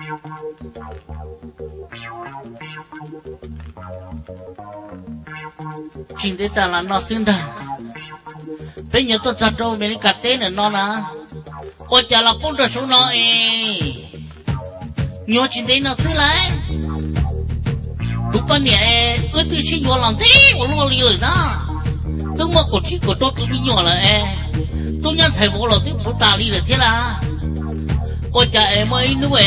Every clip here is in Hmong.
Tsis ntev tas los no xwb ntag, peb nyuam tuaj txog rau Amelikas teb ntawm no na, ua cas los poob rau saum no es nyuam tsis ntev no xwb lauj. Kuv poj niam es wb twb sib yuav los ntev ua luaj li lawm na, twb muaj kaum tsib kaum rau tus me nyuam lawm es tub nyab ntxhais vauv los twb puv tas li lawm thiab lauj. Ua cas es muaj ib hnub es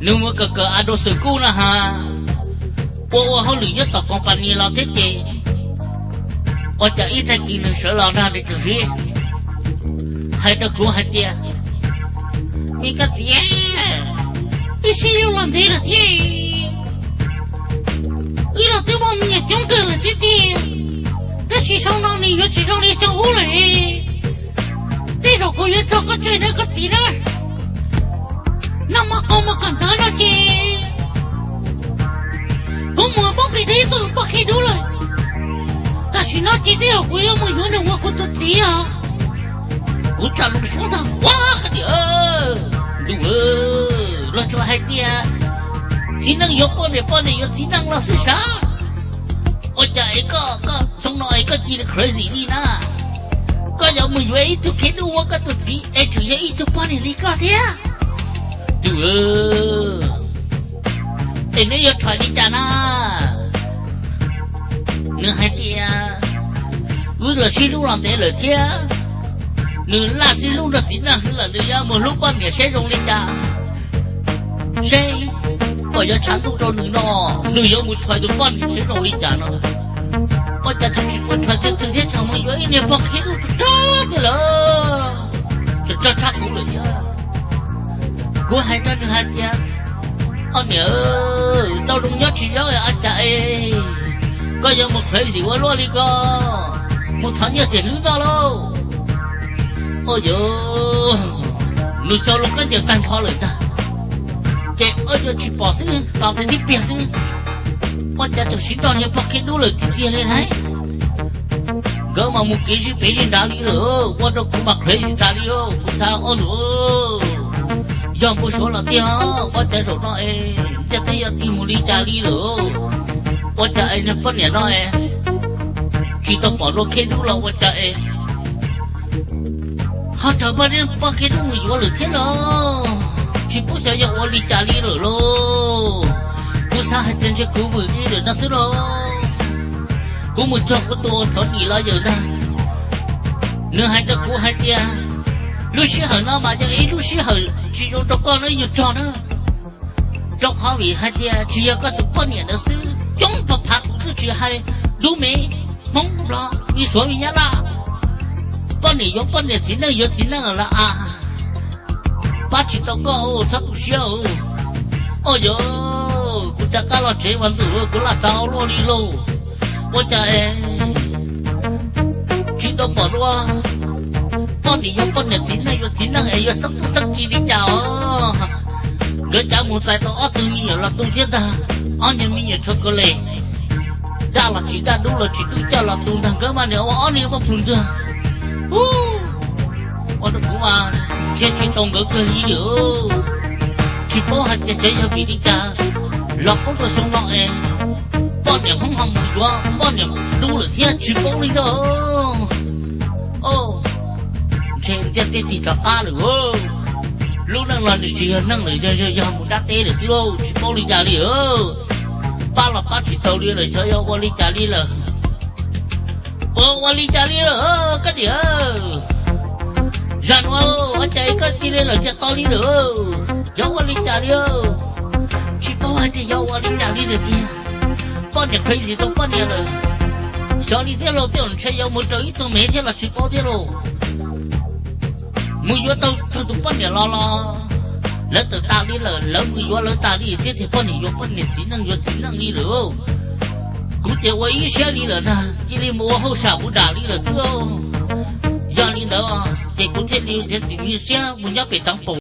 nws mus kawm kawm a dua xwm kuj na has, ua ua hauj lwm nyob tom company los thiab ces ua cas ib tag kis nws sawv los nrog nws tseem sib hais rau kuv hais tias, me koj txiv, wb sib yuav los ntev lawm thiab, wb los twb muaj me nyuam coob kawg lawm thiab tiag, tab sis saum no nws yuav tsis zoo li xyoo ub lawm. Tej zaum kuv yuav tso koj tseg nawb koj txiv na, noj mov qau mus kawm ntawv no ces kuv mus poob plig rau ib tug poj khib dub lawm. Tam sim no ces tej zaum kuv yuav mus yuav nws ua kuv tus txiv os. Kuv tsa loo suab ntag, ua qhov tias, ntuj, luag tsuas hais tias txiv neej yuav poj niam, poj niam yuav txiv neej los xwb sav. Ua cas es koj, koj xyoo no es koj cia li crazy li na? Koj yuav mus yuav ib tug khib dub ua koj tus txiv es tseem yog ib tug poj niam li koj thiab. Ntuj, es neb yuav tshais li cas na? Nws hais tias, wb los sib hlub los ntev lawm thiab, nws laj sib hlub nrog txiv neej lawm, nws yuav mus hlub poj niam seb zoo li cas, seb puas yuav tshav ntuj rau nws no, nws yuav mus tshais tus poj niam seb zoo li cas no. Ua cas tseem tsis mus tshais tej twg thiab tseem mus yuav ib niag poj khib dub rog rog tiag lawm, tseem rog tshaj kuv lawm thiab. Kuv hais rau nws hais tias, koj niam, tau zoo nyob tsis zoo ua cas es koj yuav mus crazy ua luaj li ko, mus thov nyiaj xiam hlwb noj lauj. Ua yog nws xyov lub kab ncaws tag nrho lawm ntag, ces ua yog tsis pom xwb los tes tib pliag xwb. Ua cas tseem siv nrog niag poj khib dub lawm tiag tiag li hais. Nkawd mas mus kev zij pem zij nrad li lawm, ua rau kuv mas crazy tas li, kuv xav ua nws yog npau suav los tiag. Ua cas zaum no es ntiaj teb yuav tig mus li cas li lawm? Ua cas es niag poj niam no es tsis tau pom dua khib dub los ua cas es ho raug poj khib dub mus yuav lawm thiab los? Tsis paub xyov yog ua li cas li lawm lauj. Kuv xav hais tias ntshe kuv vwm li lawm no xwb lauj. Kuv mus cog kuv tus thov nim los yawm ntag. Nws hais rau kuv hais tias, lub sij hawm no mas yog ib lub sij hawm tsis zoo rau koj nawb yawg rog na. Rau qhov vim hais tias tsis yog koj tus poj niam ntawd xwb, coob pab phav kuv twb tsis hais, dub me, Hmoob, Nplog, me Suav, me Nyab Laj, poj niam yuav poj niam, txiv neej yuav txiv neej lawm a. Pab tsis tau koj, txhob tu siab. Ua yog kuv rov qab los tsev mas ntuj, kuv laj xav ua luaj li lauj. Ua cas es tsis tau pom dua poj niam yuav poj niam, txiv neej yuav txiv neej es yuav xab tub xab ki li cas os? Nkawd cav mus txais tau ob tug me nyuam los tu thiab ntag, ob niag me nyuam tsho ko les, daj los tsis daj, dub los tsis dub, coj los tu ntag, nkawd mas niam ua ob niag muaj plhus ntxuag. Ua rau kuv mas ntshe tsis tau nkawd kawg li lawm. Tsis paub hais tias xyov yog vim li cas los poob rau xyoo no es poj niam Hmoob ho mus yuav poj niam dub lawm thiab tsis paub li na. Ntshe ntiaj teb tig rov qab lawm. Lub neej los nws tsis yog neej lawm, yog yog mus dab teb lawm xwb lauj, tsis paub li cas li. Pab los pab tsis tau li lawm, xyov yog ua li cas li lawm. Ua, ua li cas li lawm koj niam? Zaj nuav ua cas koj cia li lawm cas to li lawm? Yog ua li cas li? Tsis paub hais tias yog ua li cas li lawm tiag. Poj niam crazy tau poj niam lawm. Xyov li thiab lauj, tej zaum ntshe yuav mus raws ib tug me thiab los tsis paub thiab lauj. Mus yuav tau tug tus poj niam los los lawv tawm tas li lawm, lawv mus yuav lawv tas li thiab tiag, poj niam yuav poj niam, txiv neej yuav txiv neej li lawm. Kuv ces ua ib siab li lawm ntag, cia li mus ua hauj sam mus dam li lawm xwb. Yog li ntawd ces kuv thiaj li thiaj txiv me siab mus nyob pem Tav Npaum.